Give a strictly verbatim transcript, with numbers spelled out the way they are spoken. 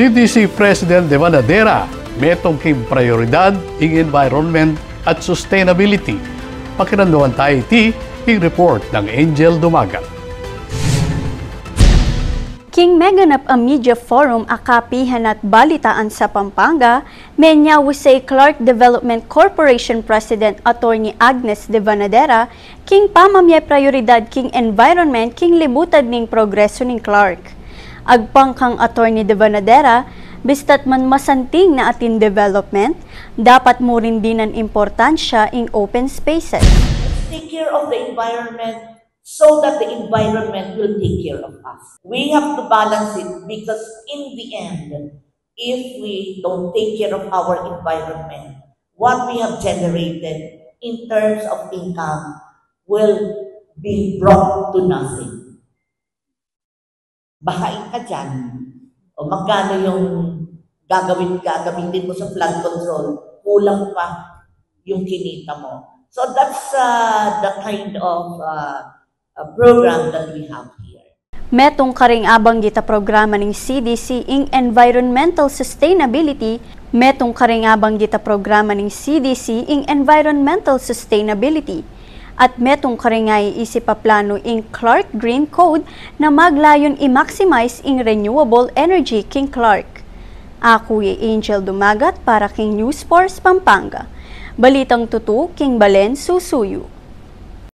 C D C President Deva Nadera, metung king prayoridad ing environment at sustainability. Pakiramdaman ta iti king report nang Angel Dumagat. King meganap a media forum a Kapihan at Balitaan sa Pampanga, menyawi i Clark Development Corporation President Attorney Agnes Deva Nadera king pamamye prayoridad king environment king libutad ning progresu ning Clark. Agpang kang Attorney Deva Nadera, bista't man masanting na atin development, dapat mu rin dinan importansya ing open spaces. Take care of the environment so that the environment will take care of us. We have to balance it because in the end, if we don't take care of our environment, what we have generated in terms of income will be brought to nothing. Bahain ka dyan, o magkano yung gagawin, gagamitin mo sa flood control, kulang pa yung kinita mo. So that's uh, the kind of uh, uh, program that we have here. Metung karing abanggit a programa ning C D C ing environmental sustainability, metung karing abanggit a programa ning C D C ing environmental sustainability, at metung karing aisip a planu ing Clark Green Code na maglayun i-maximize ing renewable energy king Clark. Aku i Angel Dumagat para king News Force Pampanga. Balitang tutu king balen susuyu.